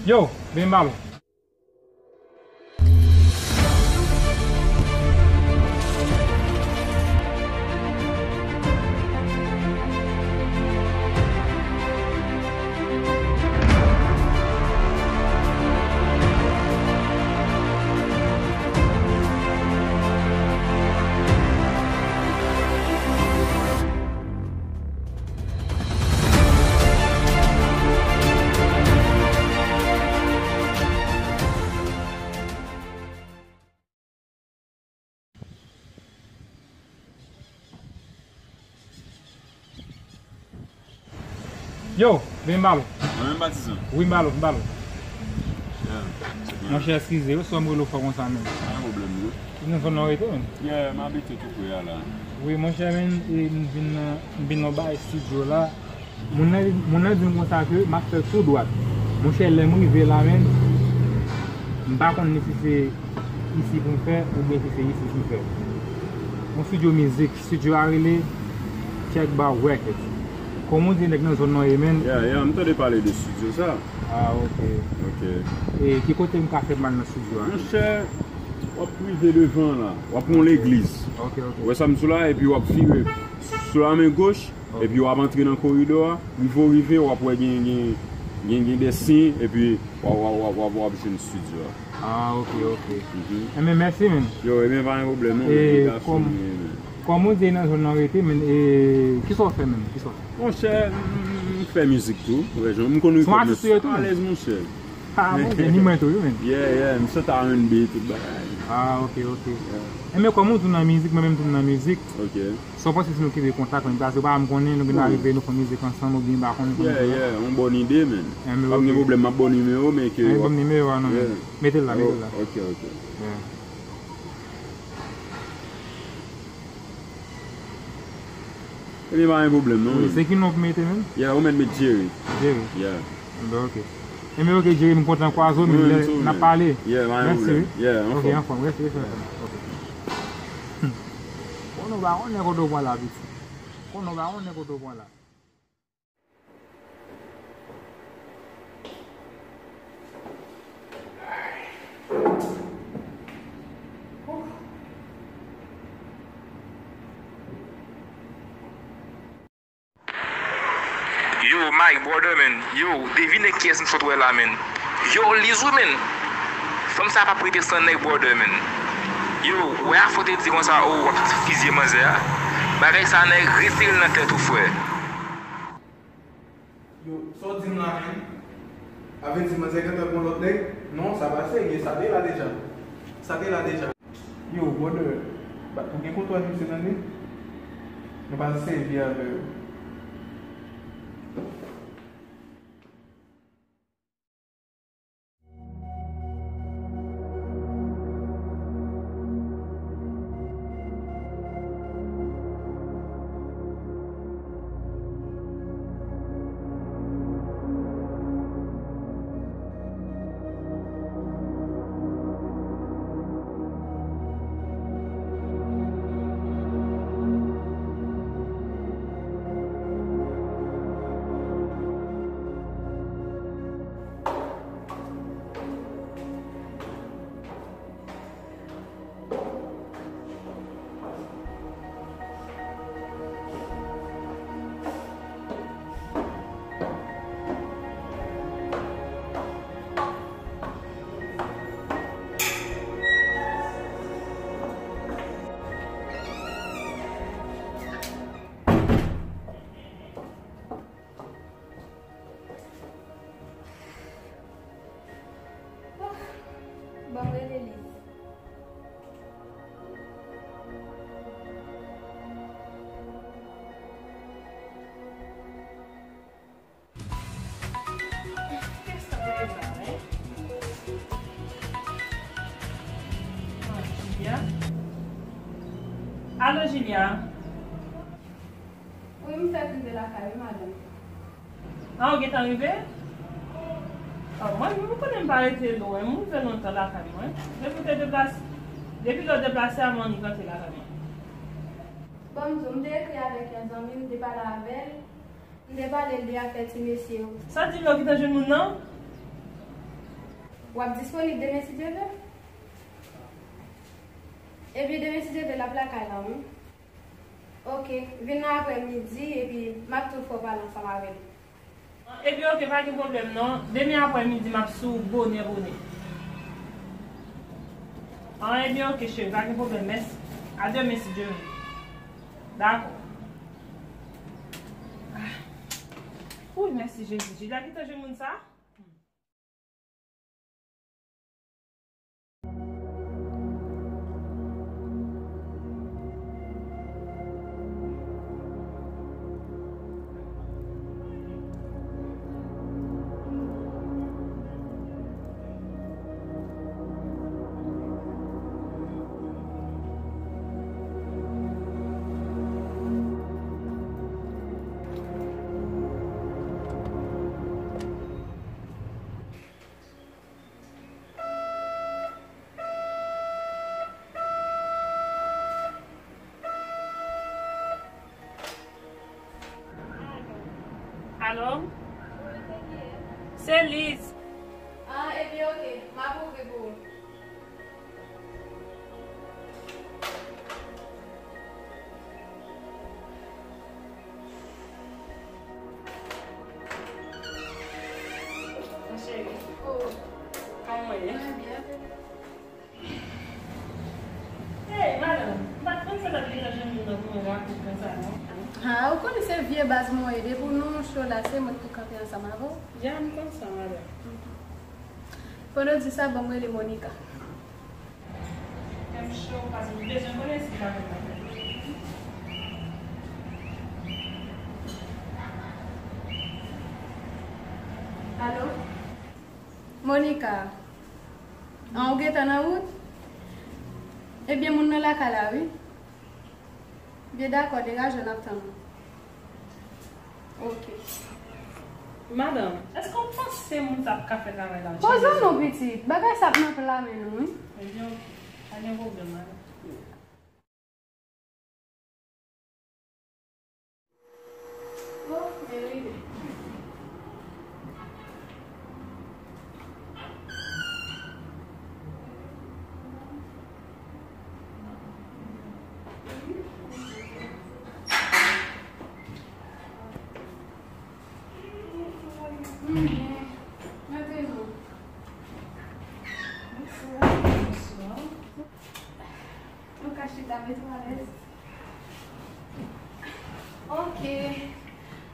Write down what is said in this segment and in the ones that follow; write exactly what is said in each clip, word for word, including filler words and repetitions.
Yo, vin ba l. Yo, vin ba l. Mwen menm patizan. Wi, m ba l, m ba l. Yeah, se byen. Monchè, eskize, wi, si w wè m rele w fò konsa menm. Pa gen pwoblèm, bro. Ou nan zòn nan w rete, menm? Yeah, m abite tou pre a la. Wi, monchè, menm, e, m vin nan, m vin nan bay estidyo la. Moun nan, moun nan di m konsa ke m ap fè tou dwat. Monchè, lè m rive la, menm, m pa konn ni si se isi pou m fè, oubyen si se isi pou m fè. Yon estidyo mizik, estidyo a rele Check Bar Records. Kòman w di nèg nan zòn nan ye, menm? Yeah, yeah, m tande pale de estidyo sa. Ah, ok. Ok. E ki kote m ka fè m al nan estidyo a? Monchè, w ap rive devan la, w ap nan legliz. Ok, ok. Ou wè sa m di w la, epi w ap vire sou la men goch, ok, epi w ap antre nan koridò a, rive w rive, w ap wè gen, gen, gen, gen de siy, epi w ap, w ap, w ap, w ap, w ap jwenn estidyo a. Ah, ok, ok. Mhm. Enben, mèsi, menm. Yo, enben, pa gen pwoblèm, non, e, men, gason, kòm, men, men. Kòm ou di nan zòn nan rete, men, e, kisa w fè, menm? Kisa w fè? Monchè, m, m, m fè mizik tou, ou wè jan m konn record. Se yon atis ou ye tou, menm? Alèz, monchè. Ah, monchè, ni mwen tou, wi, menm. Yeah, yeah, m chante R and B, tout bagay. Ah, ok, ok. Yeah. Enben, kòm ou tou nan mizik, mwen menm tou m nan mizik. Ok. Sa w panse si nou kenbe kontak, menm, paske ou pa janm konnen, nou vin arive, nou fè mizik ansanm, oubyen m pa konnen, konnen. Yeah, yeah, yon bòn ide, menn. Enben, ok. Pa gen pwoblèm, m ap ba w nimewo, men ke. Enben, ban m nimewo a, non, menm. Yeah. Mete l la, mete l la. Oh, ok, ok. Yeah. Ebyen, pa gen pwoblèm, non. Wi, se ki non pou mete menm? Yeah, ou mèt met Jerry. Jerry? Yeah. Enben, ok. Enben, ok, Jerry, m kontan kwaze w, men lè n ap pale. Yeah, pa gen pwoblèm. Mèsi, wi. Yeah, anfòm. Ok, anfòm. Rete, rete anfòm. Ok. Hmm. Konnen w pa konnen kote w pran la, pitit. Konnen w pa konnen kote w pran la. Yo, my brother, man. Yo, devine kiyès m sot wè la, man. Yo, Liz, wi, man. Fanm sa p ap rete san nèg, brother, man. Yo, wè afè w te di konsa, o, w ap fizye manzè a. Bagay sa, nèg, retire l nan tèt ou, frè. Yo, sa w di m la, menm? Sa vle di manzè gentan gon lòt nèg? Non, sa pa serye, sa te la deja. Sa te la deja. Yo, brother, ba, ou gen kontwòl misye tande? Nou pral sèvi avè yo. Ban m rele Liz. Alo, Julia. Wi, m fèk rive lakay, wi, madanm. A, ou gentan rive? A, mwen menm, ou konnen m pa rete lwen, m rive lontan lakay mwen. Depi w te deplase, depi lè w deplase a, m annik rantre lakay mwen. Bon, m di w, m te ekri avèk yon zanmi m, m te pale avè l, m te pale l de afè ti mesye yo. Sa di m yo gentan jwenn moun nan? W ap disponib demen si Dye vle? Ebyen, demen si Dye vle, l ap lakay la, wi. Oke, vin nan aprè midi, epi m ap tou fè w pale ansanm avè l. Ebyen, oke, pa gen pwoblèm non. Demen aprè midi, m ap sou bonè, bonè. An, ebyen, oke, cheri, pa gen pwoblèm. Mèsi. A demen, si Dye vle. Dakò. Ah. Wi, mèsi, Jezi. Jida ki te jwenn moun sa? Alo? Se Liz. Ah, ebyen, oke. M ap ouvri pou ou. Mon cheri. Oh. Kòman w ye? Mwen byen. Hey, madanm, m pa t konn sa t ap gentan jwenn nou nan moman rapid konsa, non. Ha, ou konnen se vye baz mwen ye. Depi w nan yon show la, se mwen k tou kanpe ansanm avè w. Ya, m konn sa, madanm. Pandan w di sa, ban m rele Monica. Kè m cho, paske m bezwen konnen si l pa fè sa. Alo? Monica. An, ou gentan nan wout? Ebyen, moun nan lakay la, wi. Byen, dakò, degaje w, n ap tann ou. Oke. Madanm, èske w panse moun sa ap ka fè travay la? Poze w non, pitit. Bagay sa ap nan pla men nou, wi. Ebyen, oke. Pa gen pwoblèm, madanm. Oh, men rive. Mhm. Mete nou. Bonswa. Bonswa. Nou ka chita, mete w alèz. Oke.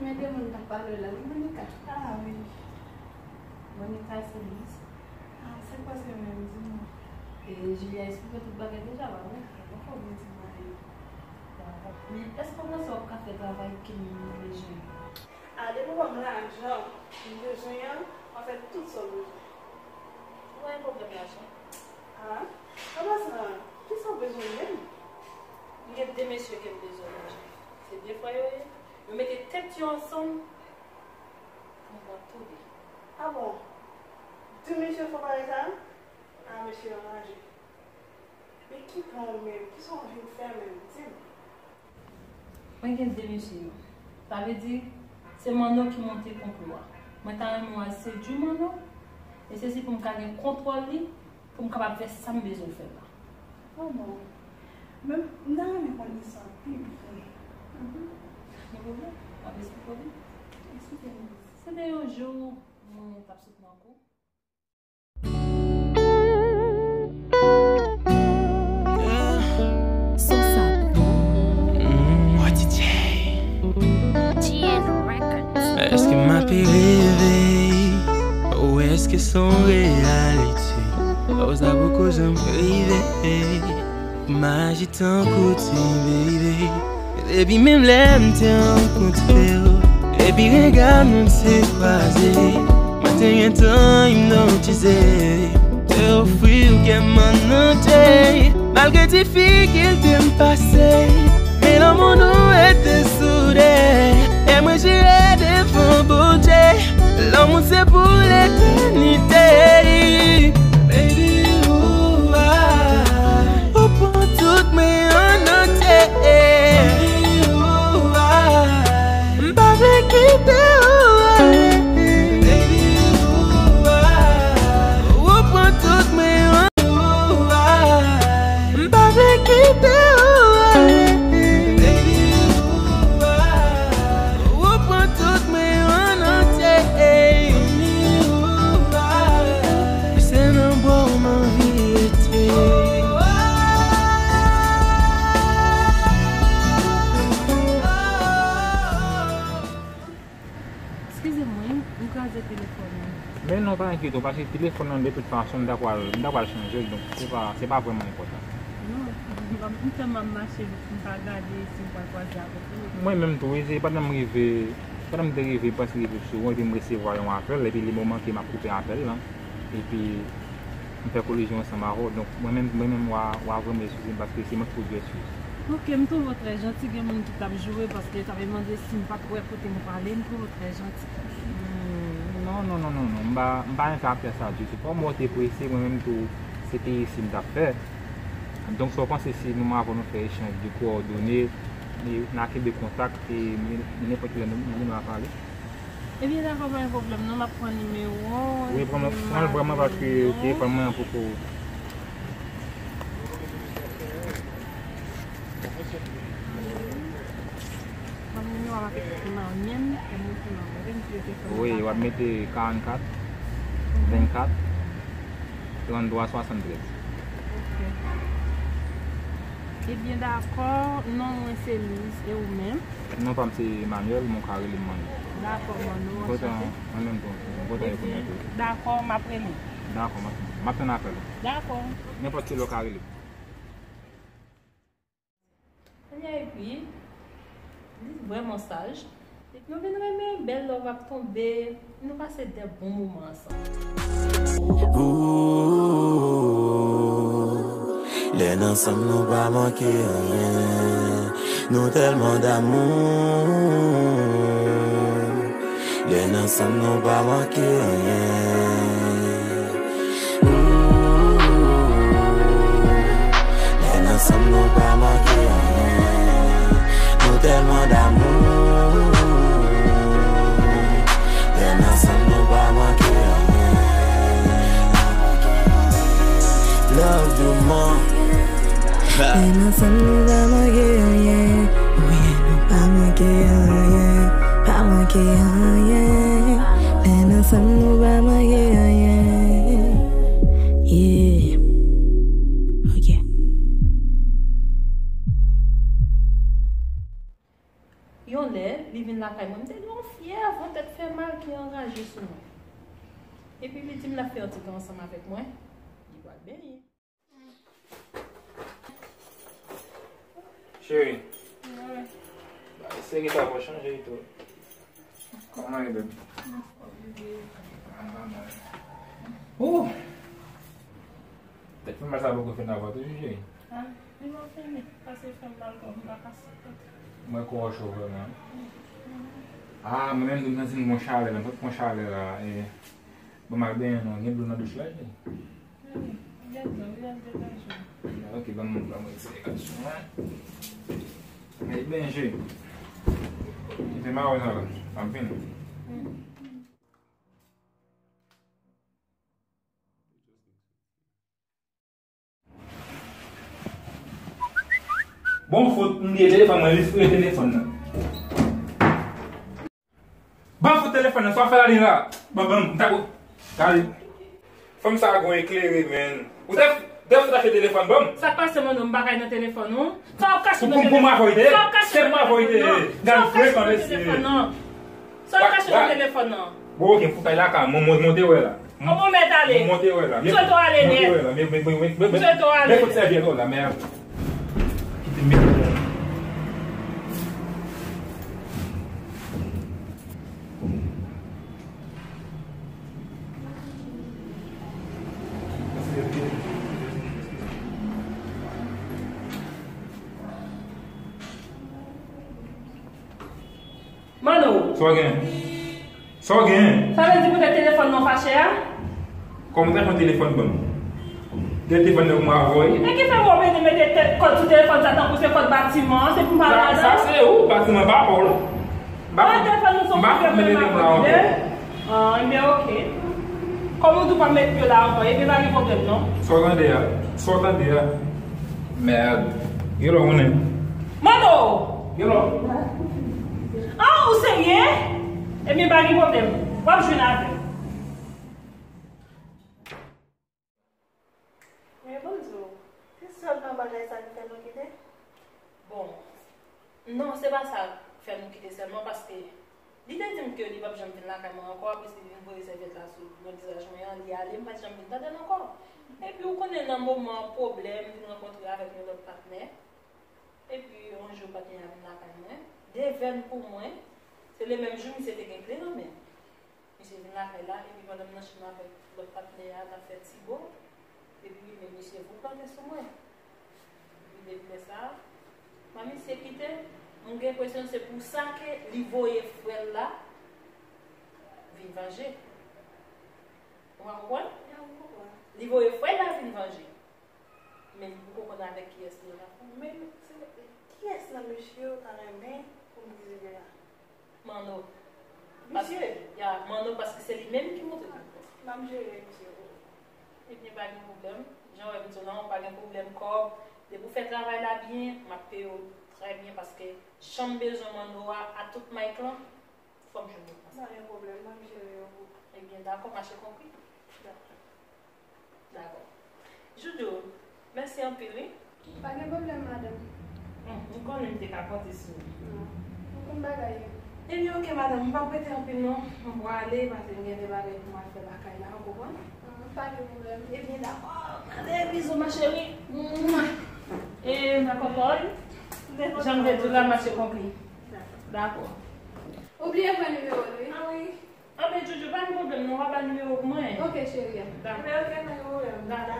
Men de moun k ap pale la, wi, Monica. Ah, wi. Monica, se Liz. Ah, se kwa se menm, di mwen? E, Julia esplike tout bagay deja, pa vre? Mwen poko byen di mari. Men èske w panse w ap ka fè travay ke m bezwen? Ah, depi w ban m lajan m bezwen an, m ap fè tout sa w bezwen. Ou pa gen pwoblèm lajan? Ah, an pasan, kisa w bezwen menm? M gen de mesye ke m bezwen lajan. Se de frè yo ye. Yo mete tèt yo ansanm pou mwen tou de. Ah bon? De mesye fò parèy sa? Ah, mesye anraje. Men ki plan w menm? Kisa w anvi m fè menm? Di m. Mwen gen de mesye yo. Sa vle di, se Manno ki monte konplo a. Mwen ta renmen w al sedui Manno, e se si pou m ka gen kontwòl li, pou m kapab fè sa m bezwen fè la. Oh non. Men m ta renmen konnen sa pi byen. Mhm. Gen pwoblèm? W ap esplike w li? Esplike m. Se te yon jou, mwen t ap sot nan kou. Son sa. Mm. Oh, D J. G N Records. Èske m ape reve? Ou èske se yon reyalite? Ou sa poko janm rive? Maji tankou ti bebe. Depi menm lè m te rankontre w, depi rega nou te kwaze, mwen te gentan ipnotize. Te ofri w kè m an antye, malgre difikilte m pase. Men lanmou nou rete soude, e mwen jire devan Bondye. Lanmou se pou letènite. Baby, ou a, ou pran tout mwen an antye. Baby, ou a, m pa vle kite ou ale. Baby, ou a, ou Ede ou ale. Baby, ou pran tout mwen an antye. Se nan bò w m anvi rete. Eskize mwen, m kraze telefòn nan. Men non, pa enkyete w, paske telefòn nan, de tout fason, m ta pral, m ta pral chanje l, donk se pa, se pa vrèman enpòtan. Non, m tèlman mache, m pa gade si m pral kwaze avèk ou. Mwen menm tou, wi, se pandan m rive, pandan m te rive, prèske rive sou ou, epi m resevwa yon apèl, epi li moman ke m ap koupe apèl lan. Epi, m fè kolizyon ansanm avè w. Donk, mwen menm, mwen menm, w a, w a vrèman eskize m paske se mwen ki pou di w eskize. Ok, m twouve w trè janti. Gen moun ki t ap joure paske yo t ap mande si m pa t wè kote m prale. M twouve w trè janti. Hmm, non, non, non, non, non. M pa, m pa renmen fè afè sa ditou. Kòm ou te prese, mwen menm tou, se te isi m t ap fè. Donk, sa w panse si nou, mwen avè w nou fè echanj de kowòdone, e n a kenbe kontak, e n, nenpòt kilè nou, nou, nou a pale? Ebyen, dakò, pa gen pwoblèm, non, m ap pran nimewo w, wi, pran, epi pran l, pran l, paske telefòn mwen an poko. Ban m nimewo a, m ap ekri nan men m, pou m ekri nan men m, epi m tire telefòn nan. Wi, w ap mete karannkat, vennkat, tranntwa, swasanntrèz. Ok. Ebyen, dakò, non mwen se Liz, e ou menm? Non pa m se Emmanuel, men w ka rele m Manno. Dakò, Manno, anchante. Mwen menm tou, mwen kontan rekonèt ou. Dakò, m ap rele w. Dakò, m ap, m ap tann apèl ou. Dakò. Nenpòt kilè w ka rele m. Kounye a, epi, li vrèman saj. Epi nou vin renmen, bèl love ap tonbe, nou pase de bon moman ansanm. Ooh, lè n ansanm nou pa manke anyen, nou tèlman damou. Lè n ansanm nou pa manke anyen. Ooh, lè n ansanm nou pa manke anyen. Nou tèlman damou. Lè n ansanm nou pa manke anyen. Love du monde. Lè n ansanm nou pa manke anyen. Wi, nou pa manke anyen. Pa manke anyen. Lè n ansanm nou pa manke anyen. Yeah. Ok. Yon lè, li vin lakay mwen, m te gen yon fyèv, yon tèt fè mal ki anraje sou mwen. Epi li di m l ap fè yon ti tan ansanm avèk mwen, li pral benyen. Cheri. Wi. Ba, eseye ta pou chanje tou. Kòman e, baby? Ooh! Tèt fè mal sa poko fini avè w toujou, cheri? Ah, li pa fini. Pase fè m mal kò, m pa ka sipòte. Mwen kò w cho vrèman. Ah, mwen menm tou m santi m gon chalè la, m santi gon chalè la. E, bon, m al benyen non, gen dlo nan douch la, cheri? Wi, gen dlo, wi, al degaje w. Ok, ban m, ban m retire kòd sou mwen. Al benyen, cheri. Kite m al wè sa la, m ap vini. Wi. Bon, fout, m bliye telefòn mwen, li fouye telefòn nan. Ban fout telefòn nan, sa w fè la li la. Ban, ban, m ta ko-, gade. Fanm sa a gon eklere, menn. Ou te, te fout achte telefòn ban m. Sa k pase, Manno, m pa kay nan telefòn, non? Sa w ap kache nan telefòn? Pou, pou, pou m avè w te ye? Sa w ap kache nan telefòn, non? Gade frekan, mesye. Sa w ap kache nan telefòn nan? Bon, ok, fout kay la ka, mon-, mon-, monte wè la. Kòman w mèt ale? Monte wè la. M swete w ale nèt. Monte wè la. Men, men, men, men, men, men, men, men fout sèvyèt ou la, men. Kite m mete. Manno. Sa w gen? Sa w gen? Sa vle di poutèt telefòn nan w fache a? Kòman w ta fè yon telefòn ban m? Gen telefòn nan mwen avè w. E ki fè w oblije mete tèt kòd sou telefòn sa tankou se kòd batiman an, se pou m pale avè w? Sa, sa se ou, batiman pa pa w. Ah, telefòn nou se yon pwoblèm menm ak de. Ah, ebyen, ok. Kòm ou di w pa met pye w la ankò, ebyen pa gen pwoblèm non. Sa w tande a? Sa w tande a? Mèd. Gen lè w konnen. Manno! Gen lè w. Ah, ou serye? Ebyen, pa gen pwoblèm. W ap jwenn avè m. Men bon, Zo, se sèlman bagay sa ki fè nou kite? Bon, non, se pa sa k fè nou kite sèlman, paske li te di m ke li p ap janm vin lakay mwen ankò, apre sa li vin voye sèvyèt la sou nan vizaj mwen an, li ale, m pa t janm vin tande l ankò. Epi ou konnen nan moman pwoblèm, m vin rankontre avèk yon lòt patnè. Epi yon jou patnè a vin lakay mwen, de vèn pou mwen, se le menm jou misye te gen kle nan men l. Misye vin lakay la, epi pandan m nan chanm avèk lòt patnè a, n ap fè ti bo, epi men misye vou plante sou mwen. Epi depi lè sa a, mwen misye kite m, m gen enpresyon se pou sa ke li voye frè l la vin vanje. Ou pa konprann? Ya, m konprann. Li voye frè l la vin vanje. Men li poko konn avèk kiyès li ye la. Men se kiyès nan mesye w ta renmen pou m vizite a? Manno. Misye? Ya, Manno, paske se li menm ki montre m. M ap jere misye pou ou. Ebyen, pa gen pwoblèm. Jan w wè m di w lan, pa gen pwoblèm kòb. Depi w fè travay la byen, m ap peye w trè byen, paske jan m bezwen Manno a, a tout Mike lan, fò m jwenn reponsan. Pa gen pwoblèm, m ap jere yo pou ou. Ebyen, dakò, mache konpri? Dakò. Dakò. Joujou, mèsi anpil, wi. Pa gen pwoblèm, madanm. Hmm, m konnen m te ka konte sou ou. Non. Ou konn bagay yo. Ebyen, oke, madanm, m p ap rete anpil, non. M prale, paske m gen de bagay pou m al fè lakay la, ou konprann? Hmm, pa gen pwoblèm. Ebyen, dakò. Ale, bizou, ma chérie. Mwah. E, ma cocotte, jan m te di w la, mache konpri. Dakò. Dakò. Ou bliye pran nimewo l, wi. Ah wi. Anben, Joujou, pa gen pwoblèm, non, w a ba nimewo pou mwen. Oke, cheri. Dakò. Ebyen, oke, pa gen pwoblèm. Dakò.